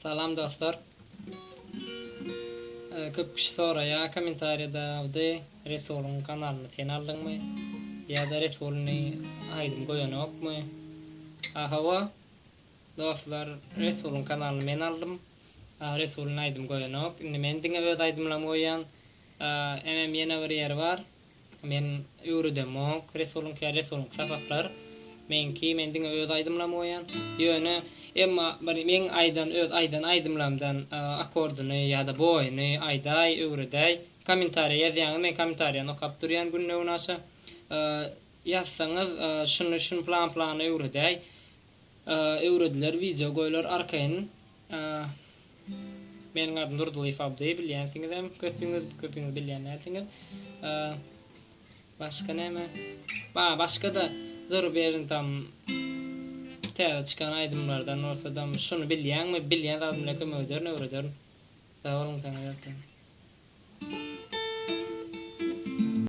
Salam dostlar. Köp kişi soraýar kommentariýada Abdy Resulyň kanalyny sen aldyňmy? Ýa-da Resulyny aýdym goýanokmy? A hawa dostlar Resulyň kanalyny men aldym. Resulyny aýdym goýanok. Indi men diňe öz aýdymlarymy goýýan. Hemem ýene bir ýeri bar. Men öwredemok Resulyňky ýa Resulyňky sapaklar. Meňki men diňe öz aýdymlarymy goýýan. Ýöne emma bir meň aýdan öz aýdan aýdymlarymdan akordyny ýa-da boýuny aýdaý, öwredäý. Kommentariýa ýazýaňyz men kommentariýany okap durýan günde günaşa. Ýazsaňyz şuny şuny plan plany öwredäý. Öwrediler wideo goýlar arkaýyn. Meniň adym Durdylyýew Abdy bilýänsiňizem köpüňiz köpüňiz bilýän dälsiňiz. Başga näme? Ba başga-da zarubežny tam täze çykan aýdymlardan bolsadam şuny bilýäňmi bilýän zadym bilen kömek ederin öwrederin. Sag boluň saňa ýalkasyn.